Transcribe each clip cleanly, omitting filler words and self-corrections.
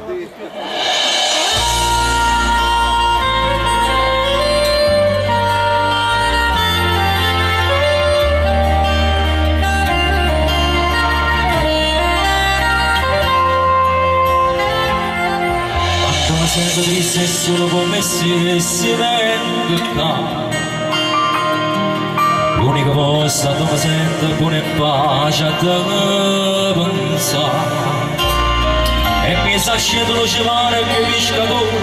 Quanto me sento triste e solo come se si vengo ccà. L'unica posta dove sento buona e pace a te pensare. E mi sa sceso lo cevare che pescatore,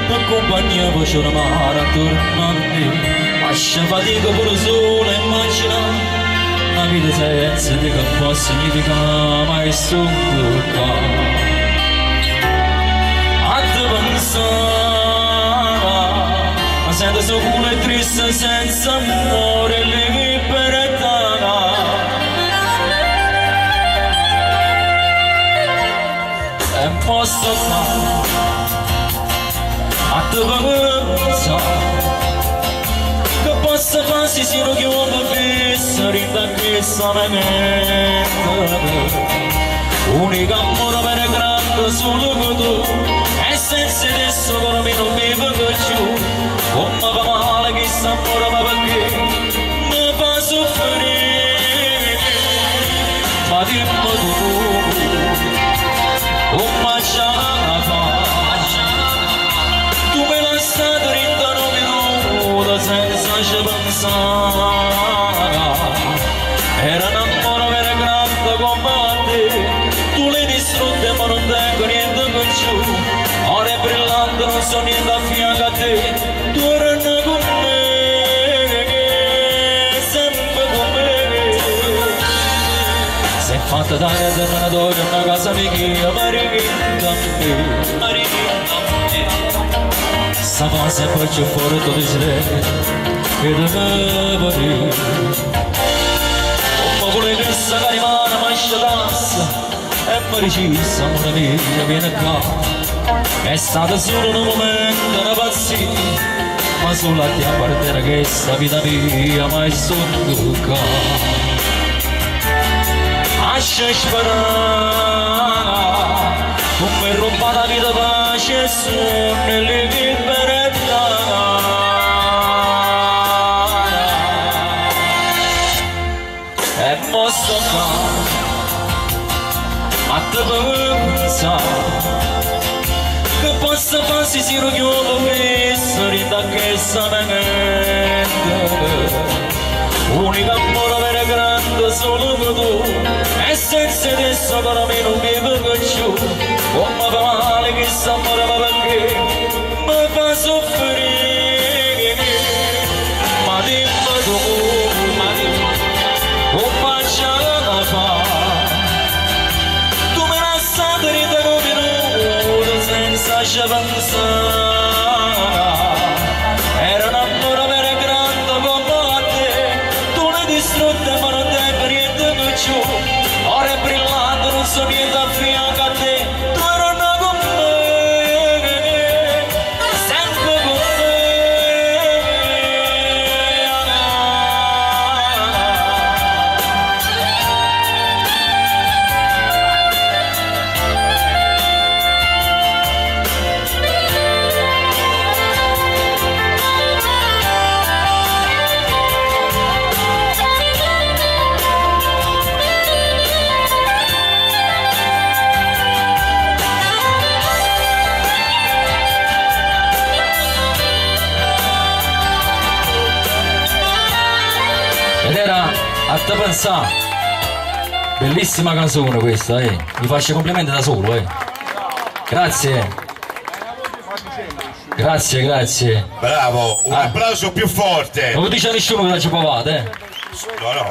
per compagnia faccio mare attorno a me. Lascia fatica pure solo immaginare una vita senza di che può significare mai sono qua. A te pensare, ma sento solo e triste senza amore e libertà. E posso fare a te pensare che posso fare se sono che ho visto in questa mente. Unica amore per grande solo che tu, e senza adesso con me non mi vengo più. Come va male che amore ma perché mi fa soffrire. Ma dimmi tu, come ce la faccio? Tu me l'hai stata in un minuto senza ci pensare. Era un amore vero grande come te, tu l'hai distrutta ma non tengo niente più. Ora è brillante, non so niente a fianco a te, tu eri con me, sempre con me. Si è fatta dare da una donna una casa mia, ma rinda me, ma rinda me. Stava sempre più forte di te, che devo dire. Come vuole che sa che rimane ma e mi dicesse, amore mio, vieni qua. È stato solo un momento, una pazzia, ma solo a te appartiene questa vita mia, ma è solo qua. Lascia sperare, come ruba la vita pace e sonno e libertà. E mo sto qua, a te pensare, che posso fare se si chiudo fisso in questa mente. Unica amore vero grande solo che tu, e senza adesso con me non mi vengo più. Come fa male che amore ma perché mi fa soffrire. Ma dimmi tu, come ce la fa? Tu me l'hai stata in un minuto senza ci pensare. Era un amore vero grande come te, tu l'hai distrutta ma non tengo niente più. Ora è brillante, non so niente a fianco a te, tu eri con me, sempre con me. Ed era a te pensare. Bellissima canzone questa, eh. Mi faccio complimenti da solo, eh. Grazie. Grazie, grazie. Bravo, un Ah. applauso più forte. Non lo dice a nessuno che ci provate, eh. No, no.